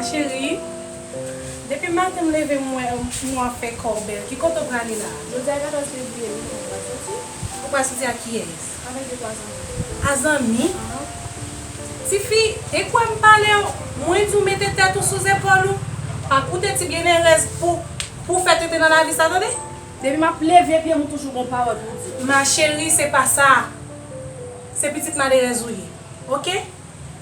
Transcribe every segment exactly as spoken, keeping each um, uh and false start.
Cheri, depi maten m leve m wè, m wè w ap fè kò w bèl. Ki kote w prale la? Jodi a katòz fevriye, wi, mwen pral soti. Ou pral soti ak kiyès? Avèk de twa zanmi. A zanmi? Ahan. Tifi, te kwè m pale w, mwen di w mete tèt ou sou zepòl ou. Pa koute ti byennerèz pou, pou w fè tenten nan lavi sa, tande? Depi m ap leve pye m, ou toujou gon pawòl pou w di. Ma chérie, se pa sa. Se pitit malerèz ou ye. Oke?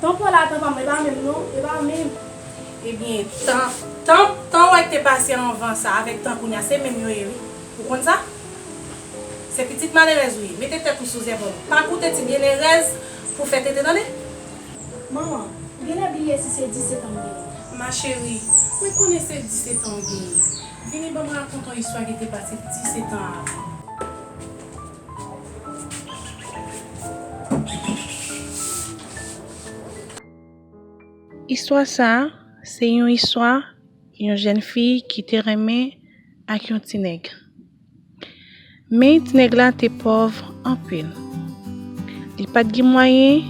Tan pa w la, tan pa m, e pa menm non, e pa menm. Ebyen, tan, tan, tan w wè k te pase anvan sa avèk tan kounye a, se menm yo ye, wi. Ou konn sa? Se pitit malerèz ou ye. Mete tèt ou sou zèvòl ou. Pa koute ti byennerèz pou fè tenten, tande? Manman, ou genlè bliye si se disèt an m genyen. Ma chérie, mwen konnen se disèt an w genyen. Vini ban m rakonte yon istwa ki te pase disèt an avan. Istwa sa a, se yon istwa yon jèn fi ki te renmen ak yon ti nèg. Men ti nèg la te pòv anpil. Li pa t gen mwayen,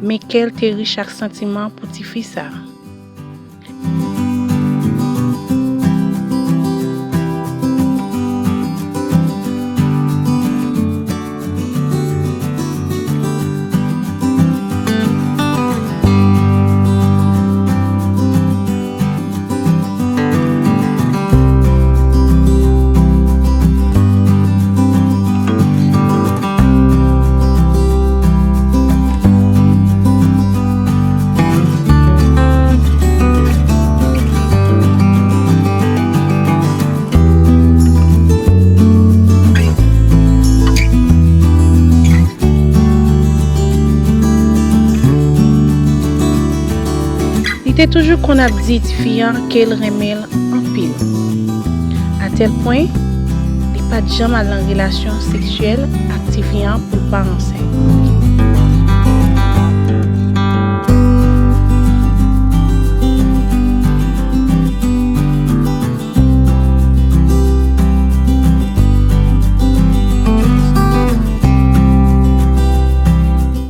men kè l te rich ak santiman pou tifi sa a. Li te toujou konn ap di tifi an ke l renmen l anpil, atèl pwen li pa t janm al nan relasyon seksyèl ak tifi an pou l pa ansent.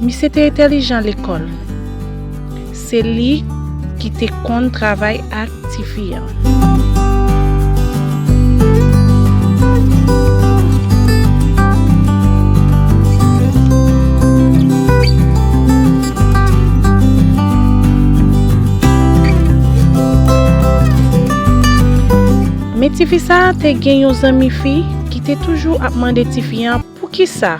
Misye te entèlijan lekòl. Se li ki te konn travay ak tifi an. Men tifi sa a te gen yon zanmi fi ki te toujou ap mande tifi an poukisa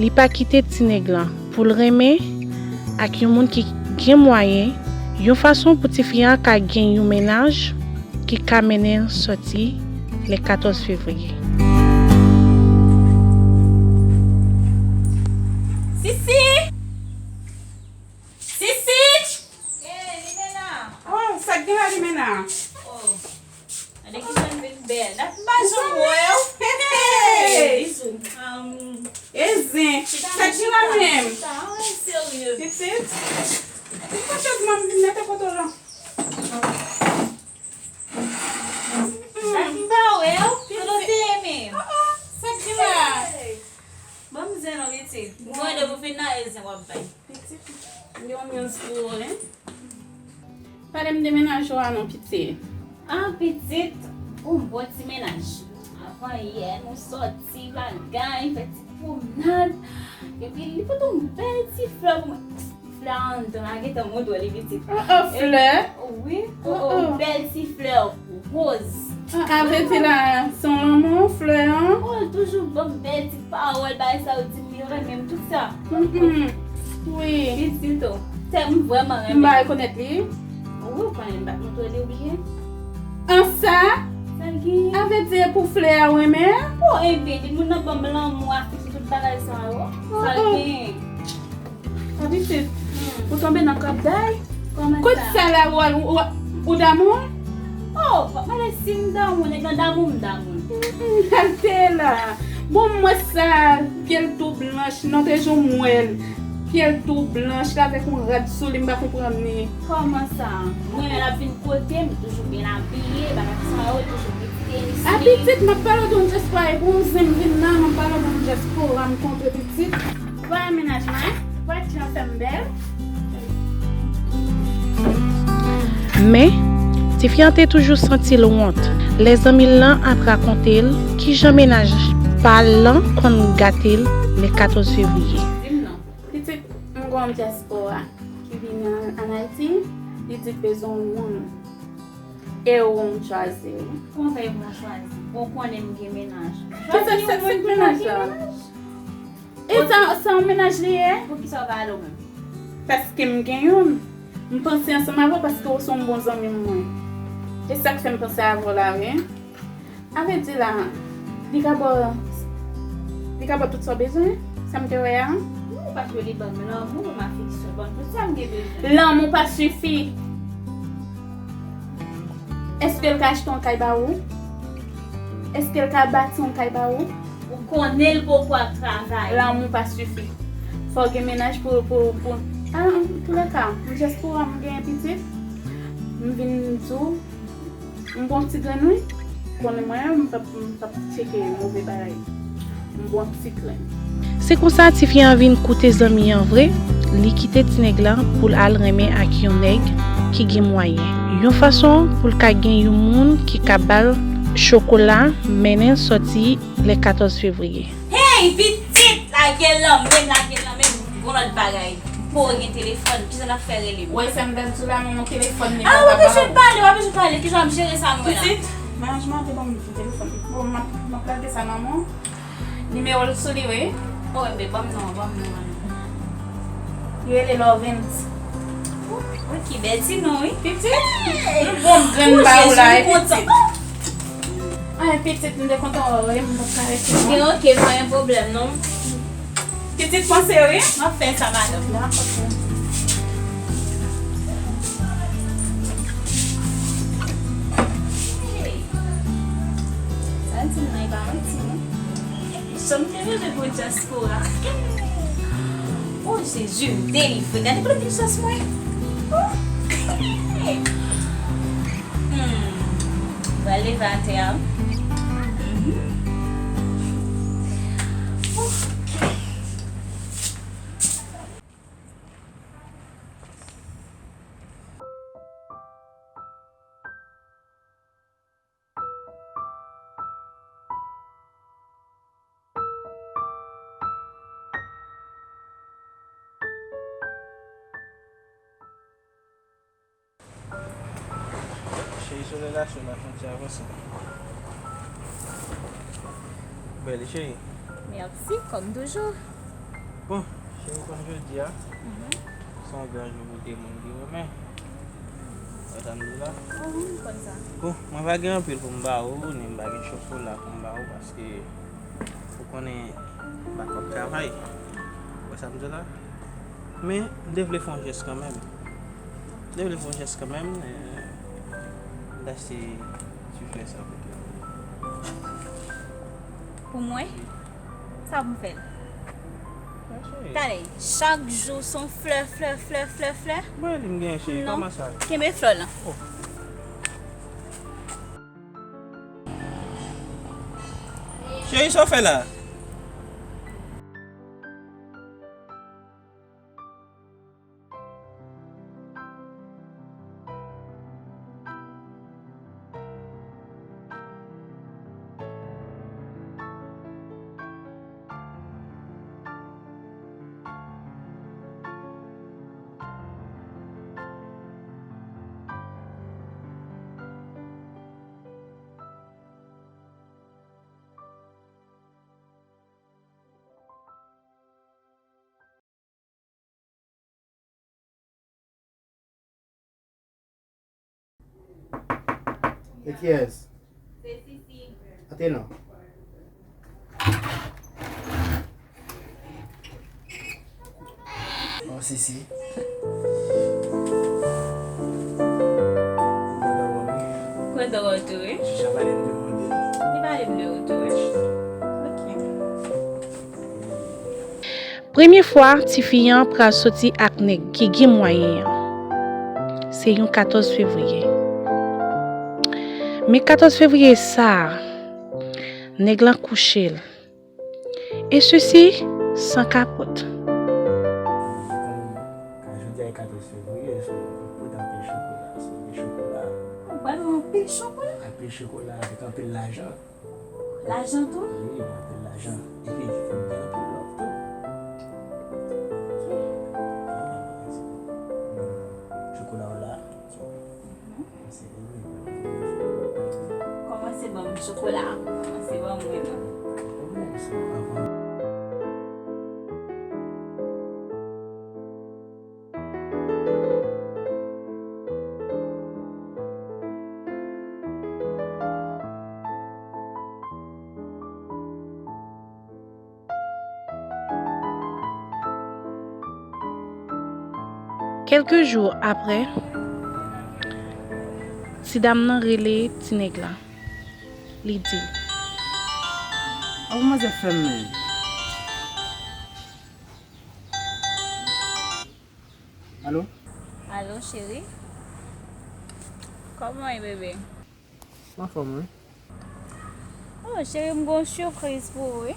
li pa kite ti nèg lan pou l renmen ak yon moun ki gen mwayen, yon fason pou tifi an ka gen yon mennaj ki ka mennen l sòti le katòz fevriye. Sisi! Sisi! Ey, Limena! Oh, sa k gen la, Limena? Oh. Gade kijan m vin bèl. Dat m pa janm wè w. Hey! Hey, bizou. Um, e zen. Chita, sa k gen la menm? Chita, chita. Ay, serye. Pitit. Ou pa chèz mwen vin mete kote w lan. Dat m pa wè w. Kote w te ye menm? Ah, ah. Sa k gen la? Hey! Ban m zen non, pitit. Mwen de pou fin nan e zen w ap bay. Pitit, m gen yon news pou ou, wi. Pale m de mennaj ou a non, pitit. Ah, pitit, yon bon ti mennaj. Avan yè, nou sòti, bagay, fè ti pwomnad. Epi, li pote yon bèl ti flè pou mwen. Flè a anndan, a gentan montre w li pitit. Oh, oh, flè? Wi, oh, oh, bèl ti flè. Woz. Ah, a vle di la, se yon lanmou, flè an? Oh, l toujou ban m bèl ti pawòl, bagay sa yo di m li renmen m, tout sa. Mm, mm. Wi. Pitit o, tè m vrèman renmen. M pa rekonèt li. Wi, ou konnen m pa t montre li, ou bliye? An sa? Sa l genyen? A vle di e pou flè a ou renmen? Oh, ebyen, di moun nan ban m lanmou, afeksyon, tout bagay sa yo. Sa l genyen? Abitit, ou tonbe nan kòb day? Kòman sa? Kot sa la, ou, ou, ou, ou damou? Oh, pa pale si m damou, nèg lan damou, m damou. Mm, mm, kalte la. Bon, m wè sa, pye l tou blanch, nan te jou m wè l. Pye l tou blanch, l avèk yon rad sou li, m pa konprann li. Kòman sa? M renmen l ap vin kote m, toujou byen abiye, bagay sa yo, toujou gen ti tenis li. Abitit, m ap pale w de yon dyaspora, e pou yon zen m vin la, m ap pale w de yon dyaspora m kontre pitit. Vwala mennaj mwen, vwala kijan fè m bèl. Men, tifi an te toujou santi l wont lè zanmi l lan ap rakonte l kijan mennaj pa l lan konn gate l le katòz fevriye. Di m non, pitit, m gen yon dyaspora ki vini an, an Ayiti, li di l bezwen yon moun. E ou m chwazi wi. Kòman fè ou m chwazi? Ou konnen m gen mennaj. Kisa se, se mennaj la? E sa, sa yon mennaj li ye? Poukisa ou pa ale ou menm? Paske m gen youn. M panse ansanm avè w paske ou se yon bon zanmi m mwen. E sa k fè m panse avè w la wi. A vle di la, li ka ba w, li ka ba w tout sa w bezwen, sa m te wè a. Non, ou pa jwe li ban m lanmou, ban m afeksyon, ban m tout sa m gen bezwen. Lanmou pa sifi. Èske l ka achte yon kay ba ou? Èske l ka bati yon kay ba ou? Ou konnen l poko ap travay. Lanmou pa sifi. Fò w gen mennaj pou, pou, pou, a, antoulèka, m jès pou w, m genyen pitit. M vin di w, m bon ti grenn wi. Konnen mwen, m p ap, m p ap tcheke move bagay. M bon ti grenn. Se konsa tifi an vin koute zanmi an vre, li kite ti nèg la pou l al renmen ak yon nèg ki gen mwayen. Yon fason pou l ka gen yon moun ki ka ba l chokola, mennen l sòti le katòz fevriye. Hey, pitit! Lage l nan men m, lage l nan men m. Gon lòt bagay. Pou gen telefòn, kijan n ap fè rele m? Wè sa m t ap di w la, manman, telefòn li pa ka ba w. Ah, w ap bezwen pale, w ap bezwen pale. Kijan w ap jere sa m wè la? Pitit, mennaj mwen te ban m telefòn. Bon, m ap, m ap lage sa nan men w. Nimewo l sou li, wi. Oh, enben, ban m non, ban m non an. Li rele Lovens. Oh, ki bèl ti non, wi. Pitit, m bon grenn ba ou la, wi, pitit. Ay, pitit, m te kontan wè w, wi, m pa t ka rete non. Gen okenn pwoblèm, non. Pitit, panse, wi. M ap fè sa, madanm. Dakò, cheri. Hey. Sa di m nan, e pa manti, non. Janm te rele pou dyaspora. Oh, Jezi, m delivre. Gade pou l vin chans mwen. Hmm. Pral leve atè a. Mhm. Ok. Cheri, solèy la cho la, fon ti avanse. Bèl, cheri. Mèsi, kòm toujou. Bon, cheri, kòm jodi a, mhm, se yon gran jou pou de moun ki renmen. Wè sa m di w la? Oh, wi, m konn sa. Bon, mwen pa gen anpil pou m ba ou, ni m pa gen chokola pou m ba ou, paske ou konnen m pa konn travay. Wè sa m di w la? Men, m te vle fè yon jès kanmenm. M te vle fè yon jès kanmenm, eh, m t achte ti flè sa pou ou. Pou mwen? Sa pou m fè l? Mwen, cheri. Talè, chak jou se yon flè, flè, flè, flè, flè. Mwen, li m gen, cheri, non, kòman sa? Kenbe flè w lan. Oh. Cheri, sa w fè la? E kiyès? Antre non. Oh, Sisi. Kontan wè w tou, wi. Li pale m de ou tou, wi. Ok. Premye fwa tifi an pral soti ak nèg ki gen mwayen an, se yon katòz fevriye. Men katòz fevriye sa a, nèg lan kouche l. E sesi san kapòt. Kòm jodi a e katòz Wi, so, mwen pote anpil chokola, so, gen chokola. Ou ba nou anpil chokola? Anpil chokola avèk anpil lajan. Lajan tou? Wi, anpil lajan. Epi, gen anpil love tou. Ok. Chokola w la. Mhm. Kòmanse ban m chokola. Kòmanse ban mwen non. Kèlke jou apre, ti dam nan rele ti nèg la. Li di l, "Ap manzè fè m menm." Alo? Alo, cheri? Kòman w ye, bebe? M anfòm, wi. Oh, cheri, m gen yon sipriz pou ou, wi.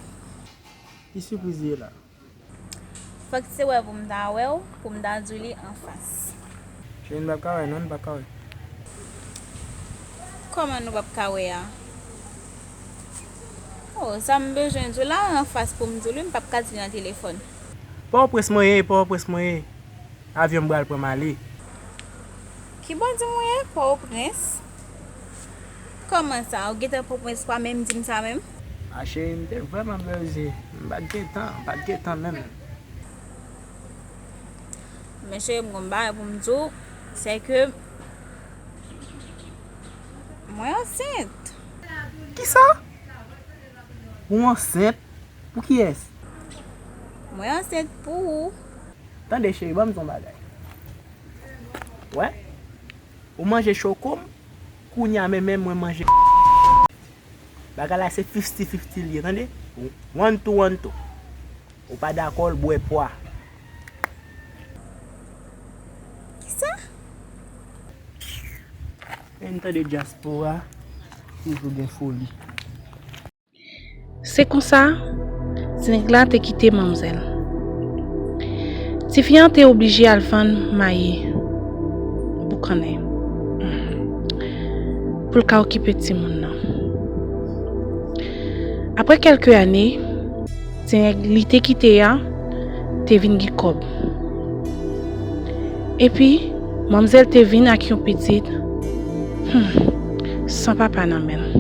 Ki sipriz li ye la? Fòk se wè pou m ta wè w, pou m ta di w li anfas. Cheri, n p ap ka wè, non, n p ap ka wè. Kòman nou p ap ka wè a? Oh, sa m bezwen di w la anfas pou m di w li, m p ap ka di w nan telefòn. Pòtoprens mwen ye, Pòtoprens mwen ye. Avyon m pral pran m ale. Ki bò di mwen ye, Pòtoprens? Kòman sa? Ou gentan Pòtoprens, ou pa menm di m sa menm? A cheri, m te vrèman bezwen. M pa t gen tan, m pa t gen tan menm. Men cheri, m gon bagay pou m di w, se ke mwen ansent. Kisa? Ou ansent? Pou kiyès? Mwen ansent pou ou. Tande cheri, ban m di w yon bagay. Wè? Ou manje choko m, kounye a menm, menm mwen manje. Bagay la se fifty fifty li ye, tande? One to one to. Ou pa dakò, l bwè pwa. Kisa? Lè n tande dyaspora, toujou gen foli. Se konsa, ti nèg la te kite manmzèl. Tifi an te oblije al vann mayi boukannen pou l ka okipe timoun nan. Apre kèlke ane, ti nèg li te kite a te vin gen kòb. Epi, manmzèl te vin ak yon pitit, hmm, san papa nan men l.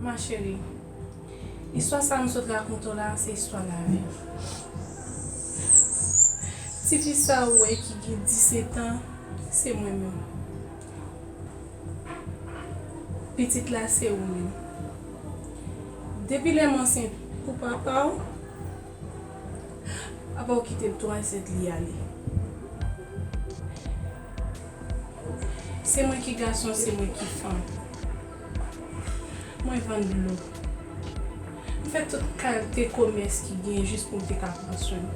Ma chérie, istwa sa m sot rakonte w la, se istwa lavi m. Tifi sa ou wè ki gen disèt an, se mwen menm. Pitit la se ou menm. Depi lè m ansent pou papa w, papa w kite m tou ansent li ale. Se mwen ki gason, se mwen ki fanm. Mwen vann dlo. M fè tout kalite komès ki gen jis pou m te ka pran swen m.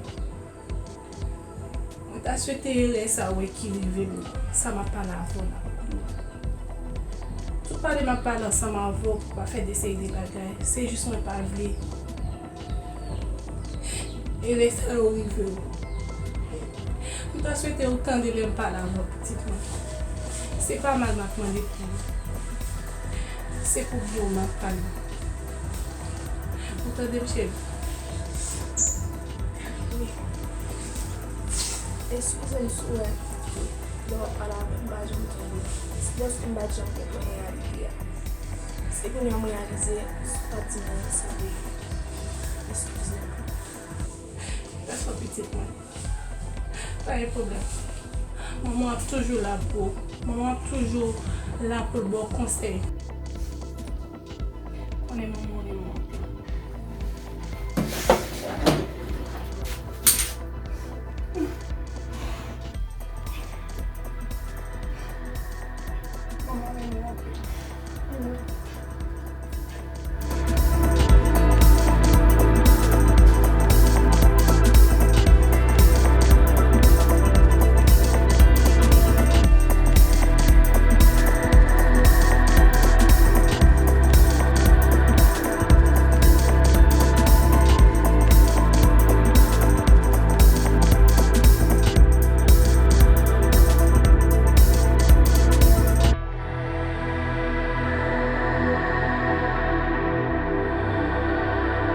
Mwen ta swete erè sa ou wè ki rive m nan, sa m ap pale avè w la. Tout pale m ap pale ansanm avè w pou pa fè de seri de bagay, se jis mwen pa vle erè sa yo rive w. M ta swete ou tande lè m pale avè w, pitit mwen. Se pa mal m ap mande pou ou. Se pou byen w m ap pale. Ou tande m, cheri? Wi. Eskize m si w wè lè w ap pale avè m, m pa janm tande. Se paske m pa t janm gen mwayen reyalize a. Se kounye a m reyalize sa w ap di m nan se vre. Eskize m. Dakò, pitit mwen. Pa gen pwoblèm. Manman w ap toujou la pou ou. Manman w ap toujou la pou l ba w konsèy. Konnen manman w renmen w.